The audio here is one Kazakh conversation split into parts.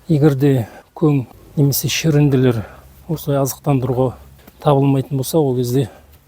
Егер де көң немесе шірінділер осылай азықтандыруға табылмайтын болса, ол кезде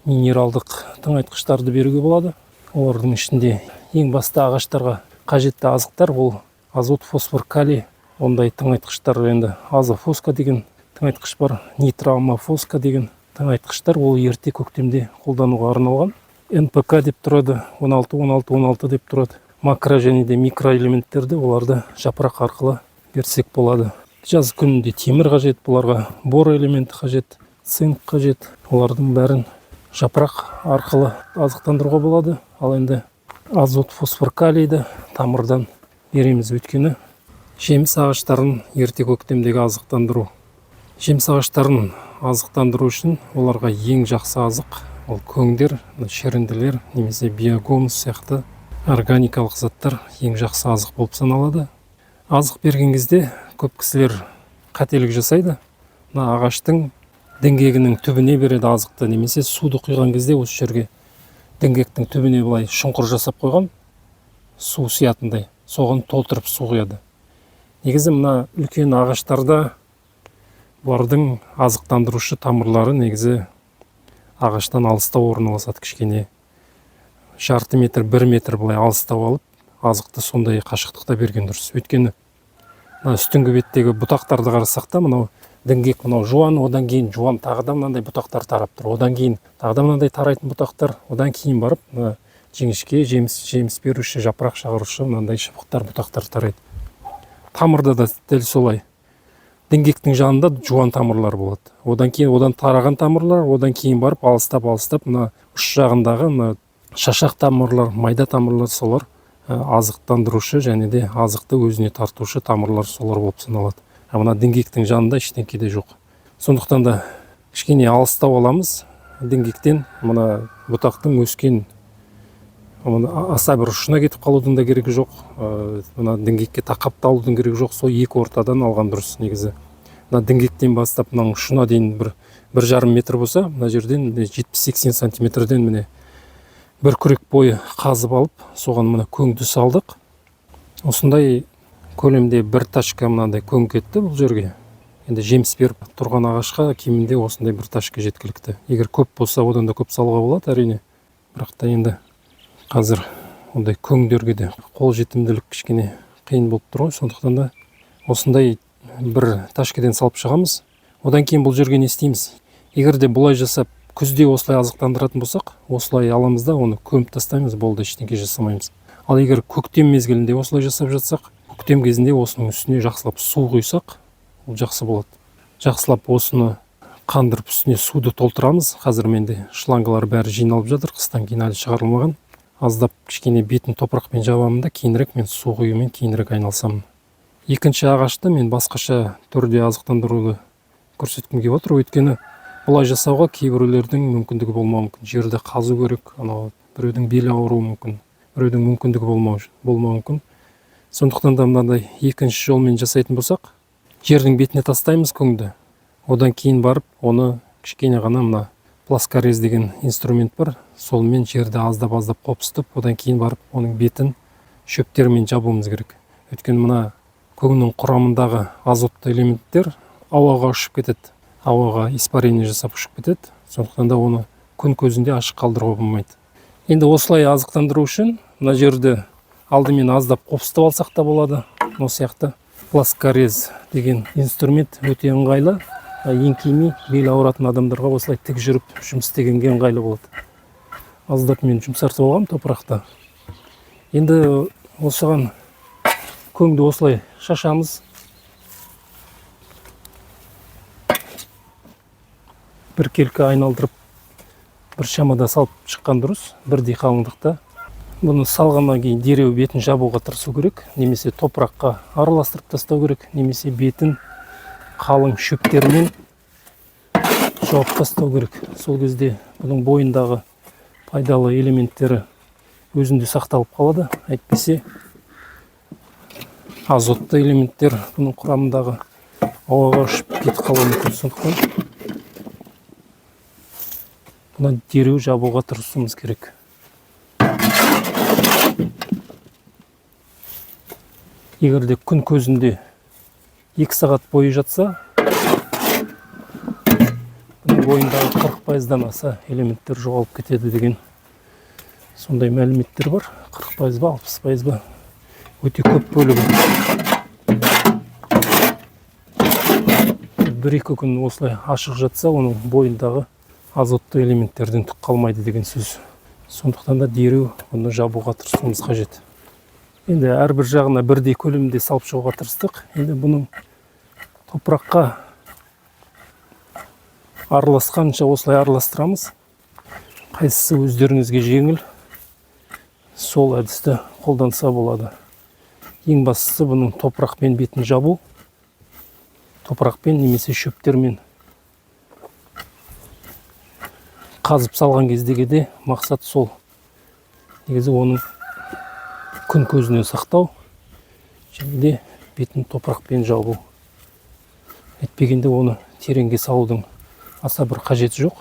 минералдық тыңайтқыштарды беруге болады. Олардың ішінде ең басты ағаштарға қажетті азықтар ол азот, фосфор, калий. Ондай тыңайтқыштар енді азофоска деген тыңайтқыш бар, нитроаммофоска деген тыңайтқыштар, ол ерте көктемде қолдануға арналған. НПК деп тұрады, 16, 16, 16 деп тұрады. Макро және де микроэлементтерді оларды жапырақ арқылы берсек болады. Жаз күнінде темір қажет, бұларға бор элементі қажет, цинк қажет. Олардың бәрін жапырақ арқылы азықтандыруға болады. Ал енді азот, фосфор, калийді тамырдан береміз, өйткені жеміс ағаштарын ерте көктемдегі азықтандыру. Жеміс ағаштарын азықтандыру үшін оларға ең жақсы азық ол көңдер, шірінділер немесе биогумус сияқты органикалық заттар ең жақсы азық болып саналады. Азық берген кезде көп кісілер қателік жасайды. Мына ағаштың діңгегінің түбіне береді азықты, немесе суды құйған кезде осы жерге діңгектің түбіне былай шұңқыр жасап қойған, су сиятындай, соған толтырып су құяды. Негізі мына үлкен ағаштарда бұлардың азықтандырушы тамырлары негізі ағаштан алыстау орналасады, кішкене жарты метр, 1 метр былай алыстау алып, азықты сондай қашықтықта берген дұрыс. Өйткені мына үстіңгі беттегі бұтақтарды қарасақ та, мынау діңгек мынау жуан, одан кейін жуан тағы да мынандай бұтақтар тарап тұр, одан кейін тағы да мынандай тарайтын бұтақтар, одан кейін барып мына жіңішке жеміс беруші, жапырақ шығарушы мынандай шыбықтар, бұтақтар тарайды. Тамырда да дәл солай. Діңгектің жанында жуан тамырлар болады, одан кейін одан тараған тамырлар, одан кейін барып алыстап алыстап мына ұш жағындағы мына шашақ тамырлар, майда тамырлар, солар азықтандырушы және де азықты өзіне тартушы тамырлар солар болып саналады. А мына діңгектің жанында ештеңке де жоқ. Сондықтан да кішкене алыстау аламыз діңгектен, мына бұтақтың өскен мына аса бір ұшына кетіп қалудың да керегі жоқ, мына діңгекке тақап та алудың керегі жоқ, сол екі ортадан алған дұрыс негізі. Мына діңгектен бастап мынаның ұшына дейін бір жарым метр болса, мына жерден 70-80 сантиметрден міне бір күрек бойы қазып алып, соған мына көңді салдық. Осындай көлемде бір тачка мынандай көң кетті бұл жерге. Енді жеміс беріп тұрған ағашқа кемінде осындай бір тачка жеткілікті. Егер көп болса, одан да көп салуға болады әрине. Бірақ та енді қазір ондай көңдерге де қол жетімділік кішкене қиын болып тұр ғой. Сондықтан да осындай бір тачкадан салып шығамыз. Одан кейін бұл жерге не істейміз? Егер де бұлай жасап күзде осылай азықтандыратын болсақ, осылай аламыз да оны көміп тастаймыз, болды, ештеңе жасамаймыз. Ал егер көктем мезгілінде осылай жасап жатсақ, көктем кезінде осының үстіне жақсылап су құйсақ, ол жақсы болады. Жақсылап осыны қандырып үстіне суды толтырамыз. Қазір менде шлангалар бәрі жиналып жатыр, қыстан кейін әлі шығарылмаған. Аздап кішкене бетін топырақпен жабамын да, кейінірек мен су құюмен кейінірек айналысамын. Екінші ағашты мен басқаша түрде азықтандыруды көрсеткім келіп отыр. Өйткені бұлай жасауға кейбіреулердің мүмкіндігі болмауы мүмкін. Жерді қазу керек, анау біреудің белі ауыруы мүмкін, біреудің мүмкіндігі болмауы мүмкін. Сондықтан да мынандай екінші жолмен жасайтын болсақ, жердің бетіне тастаймыз көңді. Одан кейін барып оны кішкене ғана мына плоскорез деген инструмент бар, солмен жерді аздап-аздап қопсытып, одан кейін барып оның бетін шөптермен жабуымыз керек. Өйткені мына көңнің құрамындағы азотты элементтер ауаға ұшып кетеді, ауаға испарение жасап ұшып кетеді. Сондықтан да оны күн көзінде ашық қалдыруға болмайды. Енді осылай азықтандыру үшін мына жерді алдымен аздап қопсытып алсақ та болады. Осы сияқты плоскорез деген инструмент өте ыңғайлы. Еңкеймей бел ауыратын адамдарға осылай тік жүріп жұмыс істегенге ыңғайлы болады. Аздап мен жұмсартып алғам топырақты. Енді осыған көңді осылай шашамыз. Бір келкі айналдырып бір шамада салып шыққан дұрыс, бірдей қалыңдықта. Бұны салғаннан кейін дереу бетін жабуға тырысу керек, немесе топыраққа араластырып тастау керек, немесе бетін қалың шөптермен жауып тастау керек. Сол кезде бұның бойындағы пайдалы элементтері өзінде сақталып қалады. Әйтпесе азотты элементтер бұның құрамындағы ауаға ұшып кетіп қалуы мүмкін. Сондықтан бұны дереу жабуға тырысуымыз керек. Егер де күн көзінде 2 сағат бойы жатса, бұның бойындағы 40%-дан аса элементтер жоғалып кетеді деген сондай мәліметтер бар. 40% ба, 60% ба, өте көп бөлігі. 1-2 күн осылай ашық жатса, оның бойындағы азотты элементтерден түк қалмайды деген сөз. Сондықтан да дереу бұны жабуға тырысуымыз қажет. Енді әрбір жағына бірдей көлемде салып шығуға тырыстық. Енді бұның топыраққа араласқанша осылай араластырамыз. Қайсысы өздеріңізге жеңіл, сол әдісті қолданса болады. Ең бастысы бұның топырақпен бетін жабу. Топырақпен немесе шөптермен қазып салған кездегі де мақсат сол. Негізі оның күн көзінен сақтау және де бетін топырақпен жабу. Әйтпегенде оны тереңге салудың аса бір қажеті жоқ.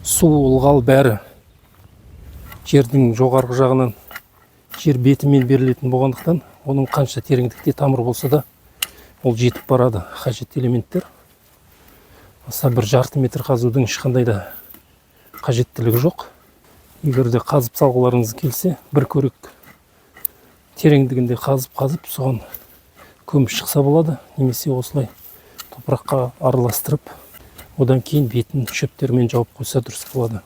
Су, ылғал бәрі жердің жоғарғы жағынан жер бетімен берілетін болғандықтан, оның қанша тереңдікте тамыр болса да ол жетіп барады қажетті элементтер. Аса бір жарты метр қазудың ешқандай да қажеттілігі жоқ. Егер де қазып салғыларыңыз келсе, бір көрек тереңдігінде қазып-қазып соған көміп шықса болады, немесе осылай топыраққа араластырып, одан кейін бетін шөптермен жауып қойса дұрыс болады.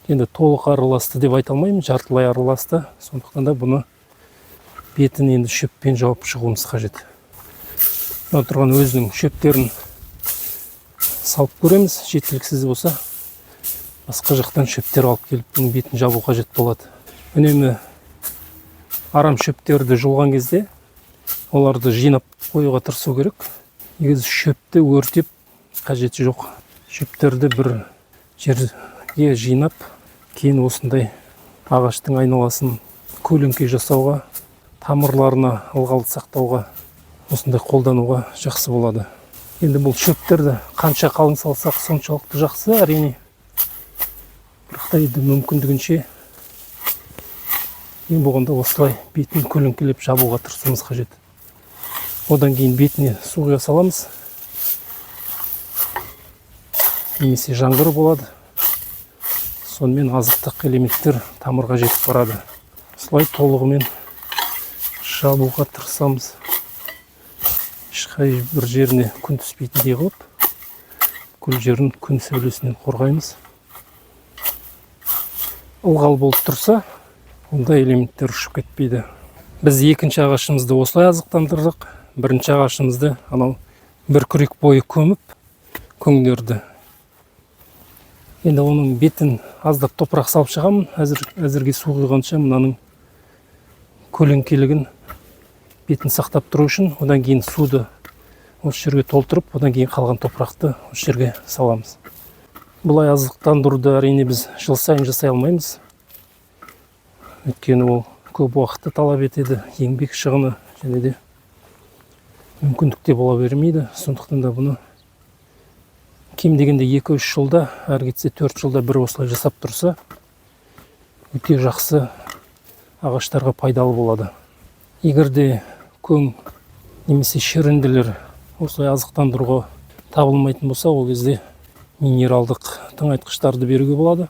Енді толық араласты деп айта алмаймын, жартылай араласты. Сондықтан да бұны бетін енді шөппен жауып шығуымыз қажет. Мына тұрған өзінің шөптерін салып көреміз, жеткіліксіз болса басқа жақтан шөптер алып келіп бұның бетін жабу қажет болады. Үнемі арам шөптерді жұлған кезде оларды жинап қоюға тырысу керек. Негізі шөпті өртеп қажеті жоқ. Шөптерді бір жерге жинап, кейін осындай ағаштың айналасын көлеңке жасауға, тамырларына ылғалды сақтауға, осындай қолдануға жақсы болады. Енді бұл шөптерді қанша қалың салсақ соншалықты жақсы, әрине. Бірақ та енді мүмкіндігінше ең болғанда осылай бетін көлеңкелеп жабуға тырысуымыз қажет. Одан кейін бетіне су құя саламыз. Немесе жаңбыр болады. Сонымен азықтық элементтер тамырға жетіп барады. Осылай толығымен жабуға тырысамыз. Ешқай бір жеріне күн түспейтіндей қылып, бүкіл жерін күн сәулесінен қорғаймыз. Ылғал болып тұрса, онда элементтер ұшып кетпейді. Біз екінші ағашымызды осылай азықтандырдық. Бірінші ағашымызды анау бір күрек бойы көміп, көңдерді. Енді оның бетін аздап топырақ салып шығамын. Әзірге су құйғанша мынаның көлеңкелігін бетін сақтап тұру үшін, одан кейін суды осы жерге толтырып, одан кейін қалған топырақты осы жерге саламыз. Бұлай азықтандыруды әрине біз жыл сайын жасай алмаймыз. Өйткені ол көп уақытты талап етеді, еңбек шығыны және де мүмкіндік те бола бермейді. Сондықтан да бұны кем дегенде 2-3 жылда, әрі кетсе 4 жылда бір осылай жасап тұрса, өте жақсы ағаштарға пайдалы болады. Егер де көң немесе шірінділер осылай азықтандыруға табылмайтын болса, ол кезде минералдық тыңайтқыштарды беруге болады.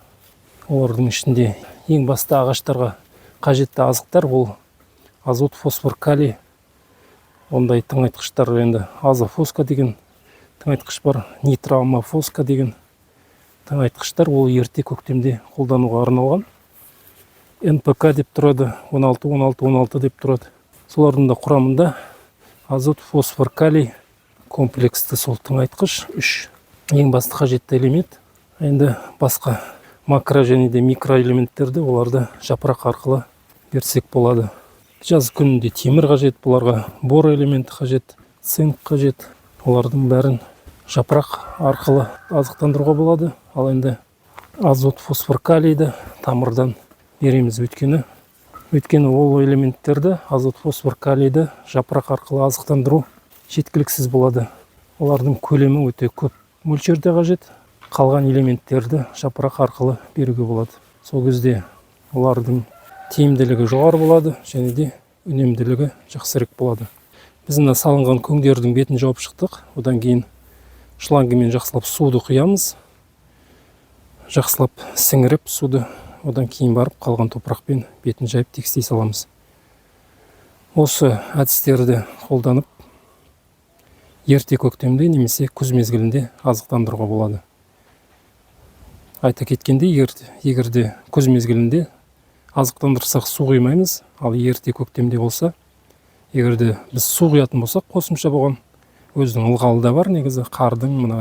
Олардың ішінде ең басты ағаштарға қажетті азықтар ол азот, фосфор, калий. Ондай тыңайтқыштар енді азофоска деген тыңайтқыш бар, нитроаммофоска деген тыңайтқыштар, ол ерте көктемде қолдануға арналған. НПК деп тұрады, 16, 16, 16 деп тұрады. Солардың да құрамында азот, фосфор, калий комплексті сол тыңайтқыш 3 ең басты қажетті элемент. Енді басқа макро және де микроэлементтерді оларды жапырақ арқылы берсек болады. Жаз күнінде темір қажет, бұларға бор элементі қажет, цинк қажет. Олардың бәрін жапырақ арқылы азықтандыруға болады. Ал енді азот, фосфор, калийді тамырдан береміз, өйткені ол элементтерді, азот, фосфор, калийді жапырақ арқылы азықтандыру жеткіліксіз болады. Олардың көлемі өте көп мөлшерде қажет. Қалған элементтерді жапырақ арқылы беруге болады. Сол кезде олардың тиімділігі жоғары болады және де үнемділігі жақсырақ болады. Біз мына салынған көңдердің бетін жауып шықтық. Одан кейін шлангымен жақсылап суды құямыз, жақсылап сіңіріп суды. Одан кейін барып қалған топырақпен бетін жайып, тегістей саламыз. Осы әдістерді қолданып, ерте көктемде немесе күз мезгілінде азықтандыруға болады. Айта кеткендей, егер де күз мезгілінде азықтандырсақ, су құймаймыз. Ал ерте көктемде болса, егер де біз су құятын болсақ, қосымша бұған өзінің ылғалы да бар негізі, қардың, мына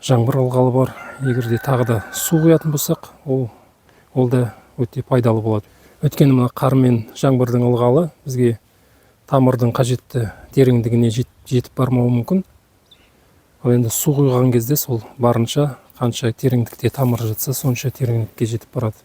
жаңбыр ылғалы бар. Егер де тағы да су құятын болсақ, ол да өте пайдалы болады. Өйткені мына қар мен жаңбырдың ылғалы бізге тамырдың қажетті тереңдігіне жетіп бармауы мүмкін. Ал енді су құйған кезде сол барынша, қанша тереңдікте тамыр жатса, сонша тереңдікке жетіп барады.